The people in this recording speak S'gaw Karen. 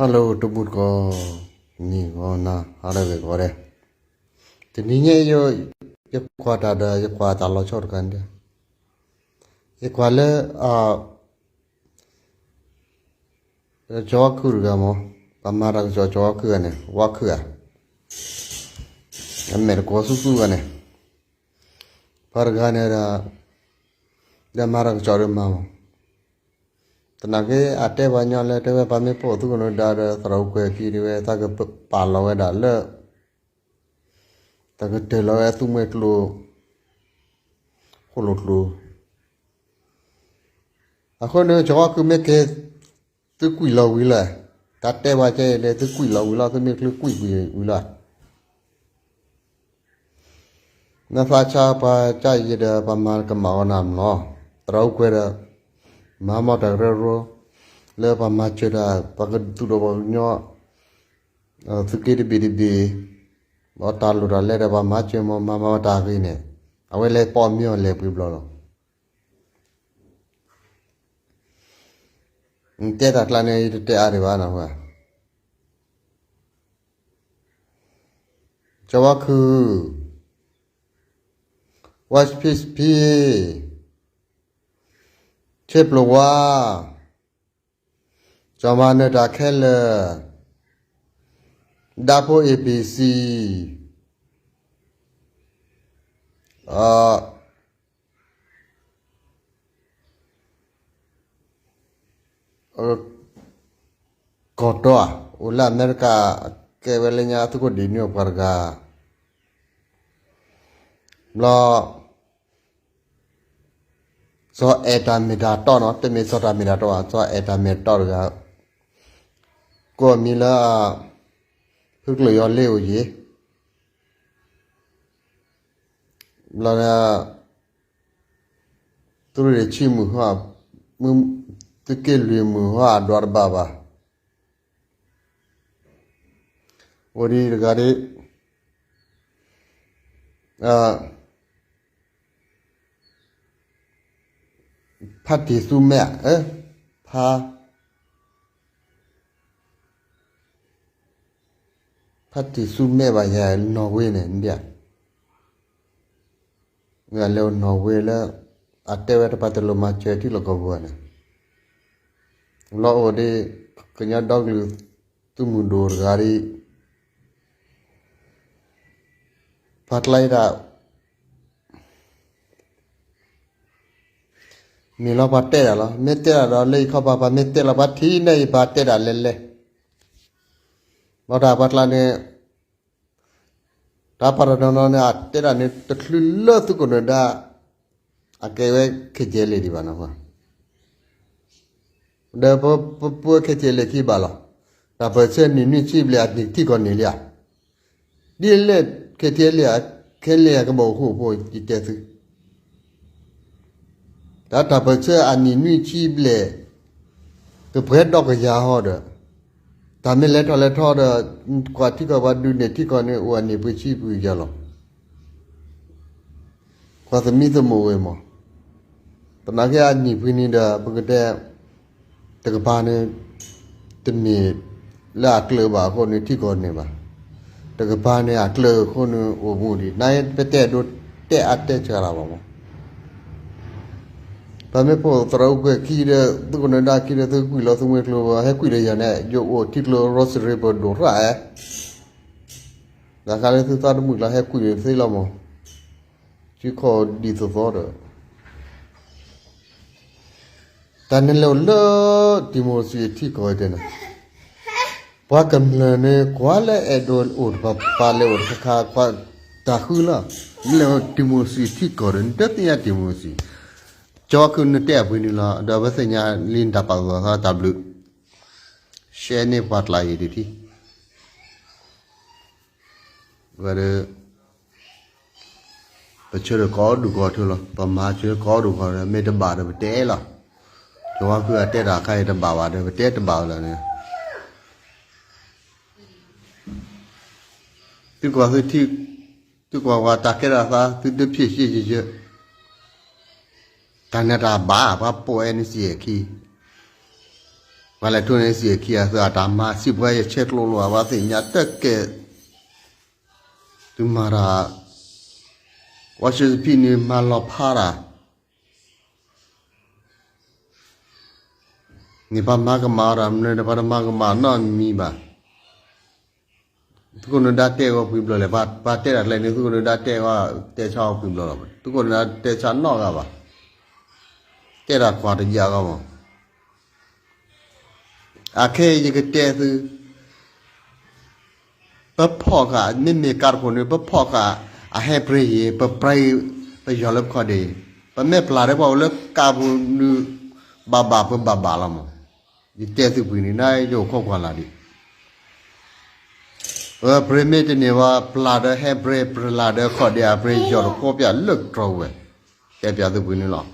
Hello တမူတကိး, နံၤဂီၤနၤ ဟါလၢအဂ့ၤကိးဂၤဒဲး, တနံၤညါအံၤ ယကွၢ်တၢ်ဒီး ယကွၢ်တၢ်လီၤဆီတခါန့ၣ်, ယကွၢ်လၢ ကၠီၤဝါခုၣ်တဂၤမး, ပှၤမၤတၢ်ကစီၣ်ကၠီၤဝါခုၣ်ဂၤန့ၣ် ဝါခုၣ်ဧါ, အမဲာ်တကိးဆူၣ်ဆူၣ်ဂၤန့ၣ်, ပှၤတဂၤန့ၣ်ဒီး ဒီးမၤတၢ်ကစီၣ်ဒီးမၤမး, သနာ်က့အတဲပှၤညီလၢ တဲဝဲပှၤမ့ၢ်ပိာ်သုးခိၣ်နၢၤဒါဒီး သရၣ်အိၣ်ကွဲၤခံဒ်ဝဲ သးကပာ်လီၤဝဲဒၣ်လၢ သးကတၢၢ်လီၤဝဲသူမှဲကျိ ဃိၣ်လိာ်ကျိ အဃိန့ၣ် ကၠီၤဝါခုၣ်မ့ၢ်က့ၤ သုကွံာ်လီၤဝံၤလီၤ, တၢ်တဲပှၤကဲအံၤလၢ သုကွံာ်လီၤဝံၤလီၤ, သုမ့ၢ်ချုးကွံာ်ကွံာ်ဝံၤလီၤ. နသးဆါပှၤကၢ်ယံၤဒီး ပှၤမၤကမၣ်အီၤနၤမးလီၤ. သရၣ်အိၣ်ကွဲၤဒီး မၤမီၢ်တၢ်ကရၢကရိ လၢပှၤမၤစၢၤတၢ် ပှၤကသူၣ်ဒိၣ်ပှၤကညီ သုးက့တဘ့ၣ်တဘ့ၣ် ဒီးတၢ်လိၣ်တၢ်လဲဒီး ပှၤမၤစၢၤမၤမၤမၤတၢ်ဂ့ၤန့ၣ် အဝဲလဲၤပိာ်မၢအီၤလဲၤပှဲၤဘျီလီၤ. တဲတၢ်ကျါန့ၣ် ယတတဲအါဒံးဘၣ်နီၤ. ကၠီၤဝါခုၣ် West Peace P, ဆ့ပျိဝါ, ကၠီၤမၤနၢၤတၢ်ခဲလၢာ်, ဒၣ်ဖိ A B C, ကီၢ်တီဧါ, အိၣ်လၢအမဲရကၤ, ကဲဝဲလၢညါသုးခိၣ်ဒံၣ်နွံအပှၤတဂၤ, ဘျီ စီၤအဲၣ်တၢ်မ့ၢ်တၢ်တီနီၤ, တမ့ၢ်စီၤတၢ်မ့ၢ်တၢ်တီဘၣ်, စီၤအဲၣ်တၢ်မ့ၢ်တၢ်တီတဂၤ, ကိးမံၤလၢ ဖုကျၢၢ်ယီၤလ့အိၣ်ယံၤ, ဘျီဒီး သုးရ့ၣ်ဆံမုၢ်ဟီ, သုးက့လွံၢ်မုၢ်ဟီအဒွးတဘၣ်ဘၣ်, အိၣ်ဒံးတဂၤဒ် ဖါတံၢ်သူမဲ, ဖါ, ဖါတံၢ်သူမဲဘၣ်ယၤ နီၣ်ဝ့န့ၣ်, လဲၤအိၣ်နီၣ်ဝ့လၢ အတဲဝဲတပာ်တလိၣ်မၤစၢၤထံလီၢ်ကီၢ်ပူၤန့ၣ်, လီၤအိၣ်ဒ် ကညီဒီကလုာ်သုးမုၢ်ဒိၣ်တဂၤဒ် ပှၤကျါအံၤဒၣ် မ့ၢ်လီၤပှၤတဲဒၣ်လီၤ. မ့ၢ်တဲဒၣ်ဒီးလၢယခီပၤ ပှၤမ့ၢ်တဲလီၤပှၤထံၣ်န့ၣ် ယပှၤတဲဒၣ်လဲၤလဲၤ, ဘၣ်တၢ်ပှၤကျါန့ၣ် တၢ်ပာ်တၢ်နီၢ်နီၢ်န့ၣ် အတဲဒၣ်န့ၣ် တချုးလၢသုးခိၣ်နၢၤဒါ အကဲဝဲ ခဲကဲလံဒံးဘၣ်နီၤ. ဒီးပပှဲခဲကဲလံခံဘၣ်လီၤ. တၢ်ပၢၢ်ဆၢနံၣ်နွံဆံဘျဲၣ်အနံၣ်ထံကီၢ်န့ၣ်လံဧါ. ဒ်လဲၣ် ခဲကဲလံဧါ, ခဲလံဧါကဘီၣ်အိၣ်ဃူအိၣ်ဖိး ယတဲသု တၢ်တၢ်ပၢၢ်ဆၢအနံၣ်နွံဆံဘျဲၣ် ကပှဲၤဒီကယၤဟီဒီး တၢ်မ့ၢ်လဲၤထီၣ်လဲၤထီဒီး ကွၢ်ထံကီၢ်ပှၤဒုးန့ၢ်ထံကီၢ်န့ၣ် အိၣ်အနံၣ်ပှဲၤဆံပှဲၤယၤလီၤ. ကွၢ်သမံသမိးဝဲမး, သနာ်က့အနံၣ်ပှဲၤန့ၣ်ဒီး ပကတဲ တကပၤန့ၣ် တမ့ၢ်လၢအကျၢၤဘၣ်အဃိန့ၣ် ထံကီၢ်န့ၣ်ဘၣ်. တကပၤန့ၣ် အကျၢၤအဃိန့ၣ်အိၣ်မူဒံး နပတဲဒိးတဲအါတဲစှၤလၢၤဘၣ်မး. ပမ့ၢ်ပိာ်သရၣ်အူကွဲၢ်ခံဒီး သုးခိၣ်နၢၤဒါခံဒီး သုကွံာ်လီၤသုမှဲကျိ ဟဲကွံာ်ဒီးယၤန့ၣ် ယအိၣ်ထံကျိ Rosary ပဒိၣ်ရၣ်ဧဲ, တၢ်ခါလၢသုသးတမုာ်ကျါ ဟဲကွံာ်သ့လီၤမး. စုခီၣ်ဒ်သိးသိးဒီး တၢ်န့ၣ်လဲၤအိၣ်လၢ democracy ထံကီၢ်တဲန့ၣ်, ပှၤကမျၢၢ်န့ၣ် ကွၢ်လၢအဲၣ်ဒိးအိၣ်တပၤပၤ လဲၤအိၣ်တခါခါ တၢ်ဃုလီၤ. လဲၤအိၣ် democracy ထံကီၢ်ဒီး နတသ့ၣ်ညါ democracy. ကၠီဝါခုၣ်နတဲအပှ့ၤန့ၣ်လီၤ. ဒီးပသ့ၣ်ညါလံ နတၢ်ပာ်သူၣ်ပာ်သးတၢ်ဘျုး share န့ၢ်ပှၤကျါအံၤတထံၣ် ဝဲဒီး ပဆၢဒီးကိးဒူၣ်ကိးထၢလီၤ. ပမၤဆၢကိးဒူၣ်ကိးထၢ မ့ၢ်တဘၣ်ဒီးပတဲလီၤ. ကၠီဝါခုၣ်အတဲတၢ်ခါအံၤတဘၣ်ဘၣ်ဒီး ပတဲတဘၣ်လီၤန့ၣ်. သုကွၢ်သုထံၣ် သုကွၢ်ဝဲတၢ်ကဲထီၣ်သး သုတဖျ့ၣ်ရှ့ယယၢ, တၢ်န့ၣ်တၢ်ဘၣ် ပှၤပိာ် N C A ခံ ပှၤလဲၤထိန့ၣ်စံးအခံအသၢအတၢ်မၤစံးပှၤယဆဲးကျိးလိာ်အဝဲသ့ၣ်ညါတကဲး သုမၤတၢ် ဝါၡ့သဖံန့ၣ် မၤလီၤဖးတၢ် န့ၣ်ပှၤမၤကမၣ်တၢ်မနုၤန့ၣ် ပှၤတမၤကမၣ်နီတမံၤဘၣ်. သုးခိၣ်နၢၤဒါတဲဂီၤပှဲၤဘျီလဲၣ်, ပှၤတဲတၢ်ကျဲန့ၣ် သုးခိၣ်နၢၤဒါတဲဂီၤ တဲဆါအီၤပှဲၤဘျီလီၤ. သုးခိၣ်နၢၤဒါတဲဆါနီတဂၤဘၣ်. တဲတၢ်ကွၢ်တယၢ်ဂီၢ်မး အခဲအံၤယကတဲသု, ပဖီၣ်ဃာ် မ့မ့ၢ်ကါတခိၣ်န့ၣ် ပဖီၣ်ဃာ်အဟဲပြ့ယံၤ ပပြ့ ပယီၤလၢပခီၣ်ဒ့, ပမ့ၢ်ပျၢ်ဒီးပှၤအိၣ်လၢကါပူၤနုၤ ဘၣ်ဘၣ်ပဘၣ်ဘၣ်လီၤမး. ယတဲသုပှဲၤန့ၣ် နယအိၣ်ခိးကွၢ်လၢ်ဒံး ပပြ့မ့ၢ်တန့ၢ်ဝဲ ပျၢ်ဒီးဟဲပြ့ ပျၢ်ဒီးခီၣ်ဒ့အပြ့ ယီၤတကီးပၠးလၢကတြီၤဝဲ, တဲပၠးသုပှဲၤန့ၣ်လီၤ.